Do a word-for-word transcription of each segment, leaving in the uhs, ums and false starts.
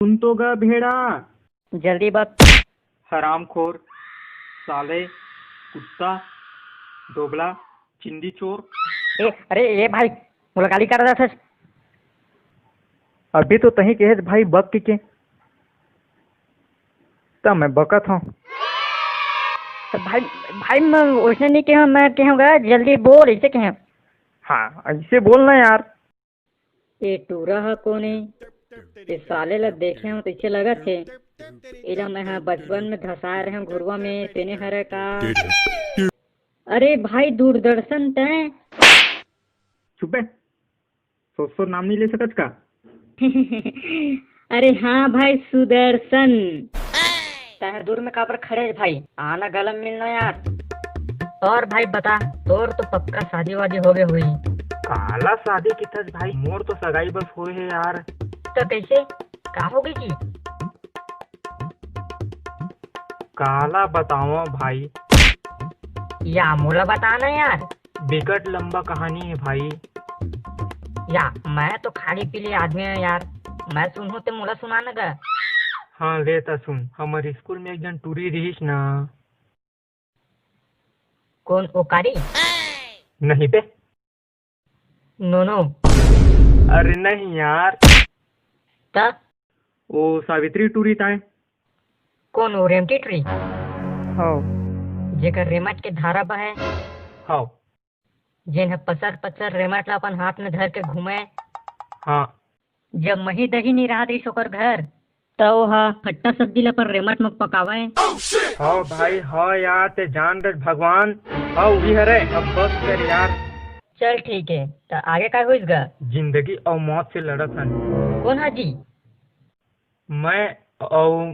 सुन तो गा भेड़ा। जल्दी बक। हरामखोर, साले, कुत्ता, दोगला, चिंदी चोर। ए, अरे, ए भाई, मोला गाली कर रहा था। अभी तो तही कहेस भाई बक के, त मैं बकत हूँ। तो भाई, भाई, मैं उसने नहीं कहा, मैं कहूँगा, "जल्दी बोल", ऐसे कहे। हाँ, ऐसे बोलना यार। ए टूरा ह कोन ए? ए साले ला देखे हूँ तइसे लगत हे। एला मैं ह बचपन में धसाए रहेंव घुरवा में, तेने हरे का? अरे भाई दूरदर्शन तैं। चुप बे, सोच सोच नाम नहीं ले सकत का? अरे हाँ भाई सुदर्शन। तैं दूर में काबर खड़े हे भाई? आना गला में मिलना यार। और भाई बता, तोर तो पक्का शादी वादी हो गए हुई। काला शादी किथस भाई, मोर तो सगाई बस होए हे यार। तो कैसे? का हो गई जी? काला बताओ भाई। या मोला बताना यार। बिकट लंबा कहानी हे भाई। या, मैं तो खाली पीली आदमी हूँ यार, मैं सुनहूँ ते मोला सुनाना गा। हाँ, ले त सुन, हमर स्कूल में एक झन टूरी रिहिस ना। कोन, ओ कारी? नहीं बे। नो, नो। अरे नहीं यार। त? ओ सावित्री टूरी ताय। कोन, ओ रेमटी टूरी? हव। जेकर रेमट के धारा बहे? हव। जेन ह पसर पसर रेमट ला अपन हाथ में धर के घूमे। हाँ। जब मही दही नहीं रहत रहिस ओकर घर, त ओ ह खट्टा सब्जी ला अपन रेमट में पकावे। हाँ भाई, हाँ यार, ते जान दे भगवान, हाँ उही हरे, अब बस कर यार। चल ठीक है, त आगे का होइस गा? जिंदगी अउ मौत से लड़त हन। कोन हा जी? मैं अउ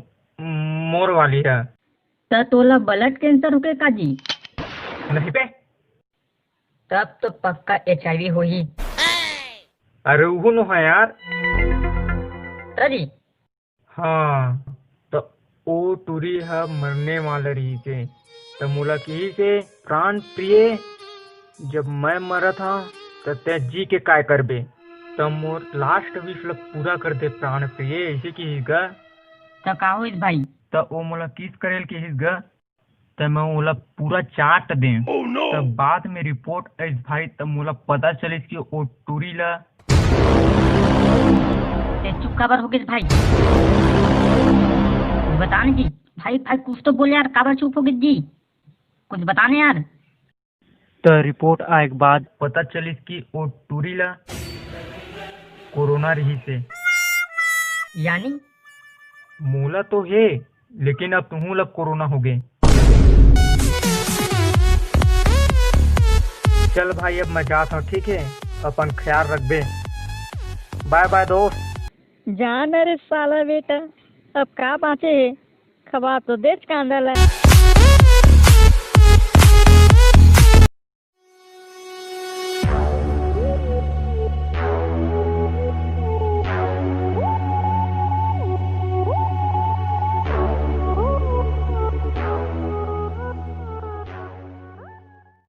मोर वाली है। त तोला ब्लड कैंसर होके का जी? नहीं बे। तब तो पक्का एचआईवी होही। अरे उहू नो है यार। त जी। हाँ, त ओ टूरी ह मरने वाला रहिस हे। त मोला किहिस हे, "प्राण प्रिय, जब मैं मरत हंव, त तैं जी के काय करबे?" त मोर लास्ट विश ल पूरा कर दे, प्राण प्रिय, ऐसे किहिस गा। त का होइस भाई? त ओ मोला किस करेल किहिस गा। त मैं ओला पूरा चाट दें। Oh no! तब बाद में रिपोर्ट आइस भाई, तब मोला पता चलिस कि ओ टूरी ला। ते चुप काबर हो गिस भाई? बता न जी। भाई, भाई, कुछ तो बोल यार, काबर चुप हो गिस जी? कुछ बता न यार। त रिपोर्ट आए के बाद पता चलिस कि ओ टूरी ला कोरोना रहिस हे। यानी? मोला तो हे, लेकिन अब तुहूं ला कोरोना हो गे। चल भाई, अब मैं जात हंव, ठीक हे? अपन ख्याल रखबे। बाय बाय दोस्त। जा न रे साला बेटा, अब का बांचे हे? खवा तो देच कांदा ला।